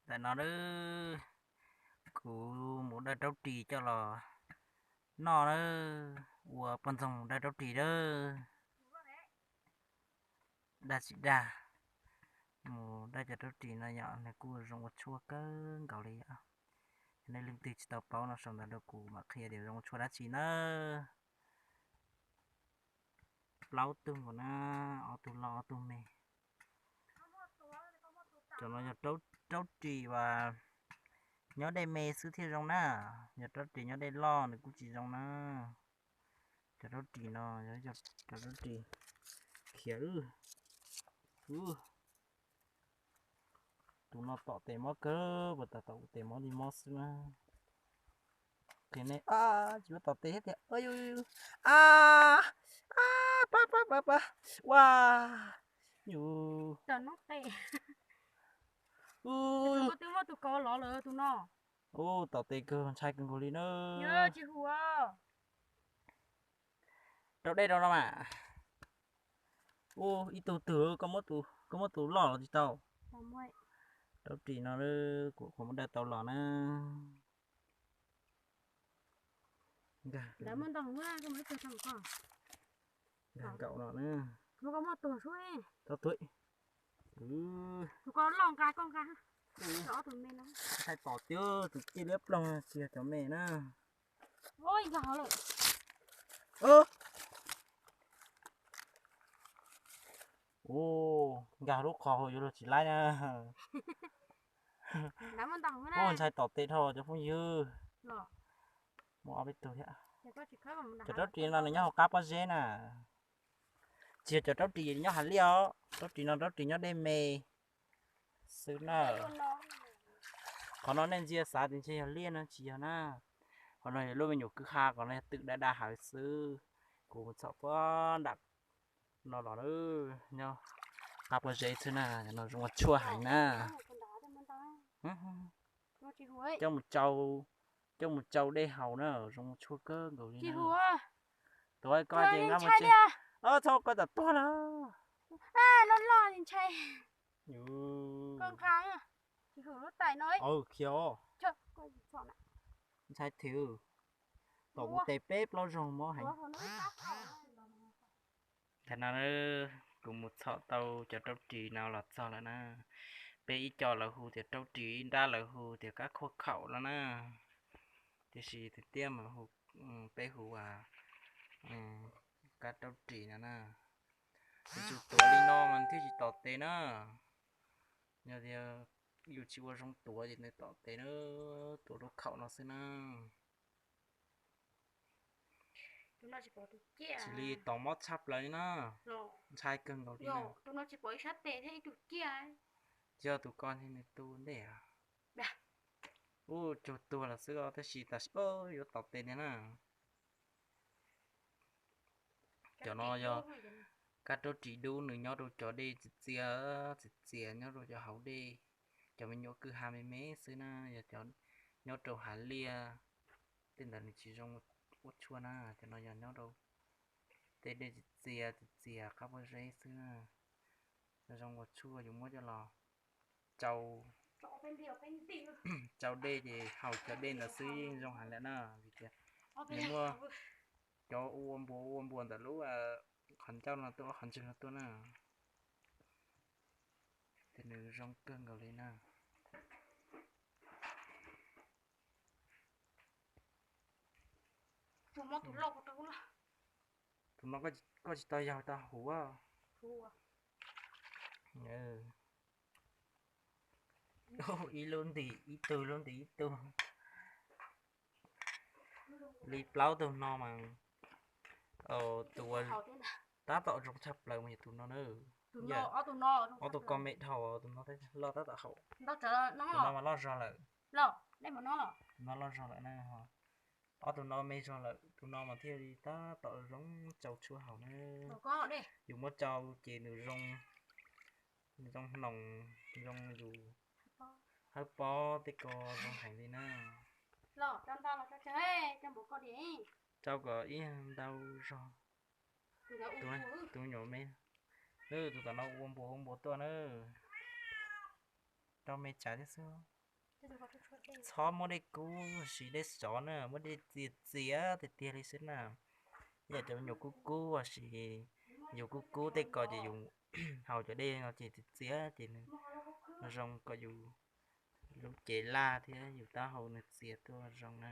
Tam no na, kuv mus daj raub ris coj los noj na, ua poj ntxoog daj raub ris na. Daj tsis daj, mus daj cov raub ris no yom, nws kuj zoo ua tshuaj kawg nkaus li yom. Yog nej leej twg tsis tau paub no sau ntawv rau kuv mam qhia tias zoo ua tshuaj dab tsi na. Plaub tug nkaus na, ob tug loj ob tug me. Cov no yog raub ris uas nyob dej me xwb thiaj zoo na, yog raub ris nyob dej loj nws kuj tsis zoo na. Cov raub ris no yog cov raub ris khiav. Tus no tom tes mob kawg, puas tas tom kuv tes mob li mob xwb na. Qhia nej, tsis muab tom tes thiab tiag. A, a, pab pab pab pab, ua, yus, tus no twb muab tus ko lov lawm tus no. Ub, tom tes kawg ntshai kawg nkaus li na. Rau dej rau no mas. Ub, ib tug twg, koj muab tus loj los tsis tau. Raub ris no kuv qhuav muab daj tau los na. Nkag nkaum no na. Tau tuag. Ntshai tom tiag, tus ciaj liab ploog tsis yog cov me na. Ub, nkag lub qhov hauv yuav luag tsis laib na. Ub, ntshai tom tes dhau cov phooj ywg. Muaj ob peb tug thiab. Cov raub ris no nws nyob hauv qab pob zeb na. Tsis yog cov raub ris nyob hav liaj os, raub ris no raub ris nyob dej me xwb na. Qhov no nej ntsia xav tias ntshe yog liaj no tsis yog na. Qhov no yog lub me nyuam kwj ha, qhov no yog twm daj daj hawv xwb. Kuv mus txhom puag nram no los nyob qab pob zeb xwb na, no zoo ua tshuaj heev na. Coj mus tsau, coj mus tsau dej haus na, zoo ua tshuaj kawg nkaus li na. Tuav koj ces nqa mus tsev. Txhob koj tam tuag na. Khiav, ntshai thiab. Tom kuv tes peb plaub zaug mob heev. Thaum no kuv mus txhom tau cov raub ris no los txog lawm na. Peb ib co lawv hu tias raub ris, ib nrab lawv hu tias kab khuab khaum no na. Tiam sis tiag tiag mas peb hu ua kab raub ris no na. Yuav tsum tuav li no mas thiaj tsis tom tes na. Yog tias yus tsis ua zoo tuav ces nws tom tes na, tuav lub khaum no xwb na. Tus no tsis pom tus ciaj. Tus li tom mob tshaj plaws li na. Ntshai kawg nkaus li na. Tus no tsis pom ib sab tes thiab ib tug ciaj. Yog tus ko nws tu ntej. Ub, cuag tuag lawm xwb os, tab sis tam sim yuav tom tes tiag na. Cov no yog kab raub ris dub, nws nyob rau cov dej txias txias, txias txias nyob rau cov hauv dej, cov me nyuam kwj ha me me xwb na, yog cov nyob rau hav liaj tej ntawd nws tsis zoo ua tshuaj na, cov no yog nyob rau tej dej txias txias txias qab pob zeb xwb na. Zoo ua tshuaj yus muab coj los tsau, tsau dej ces haus cov dej ntawd xwb yeej zoo heev lawm na, vim tias nws muaj cov ua npuas ua npuas ntawm lub qhov ncauj no tuaj, qhov ntswg no tuaj na. Ces nws zoo kawg nkaus li na. Tus no koj tsis tau yaug tau huv. Ib lub ntim ib tug, lub ntim ib tug. Li plaub tug no mas tus tab tom zoo tshaj plaws mas yog tus no na. Ob tug ko me dhau, tus no loj tab tom haum. Tus no mas loj zog lawm. Tus no loj zog lawm na. Ob tug no me zog lawm, tus no mas thiaj li tab tom zoo tsau tshuaj haus na. Yus muab tsau ces nws zoo, zoo hnoos, zoo yus hawb pob tej ko zoo heev li na. Tsau kom ib ntau zog. Tus nyuam me, tus tom no ua npuas ua npuas tuaj na. Rau me tsav thiab xwb. Txhob muab dej kub siv dej sov na, muab dej txias txias tiag tiag li xwb na. Yog cov me nyuam kub kub sis yus kub kub tej ko ces yus haus cov dej no ces txias txias ces nws zoo kom yus lub cev laj thiab yus taub hau nws txias tuaj zoo na.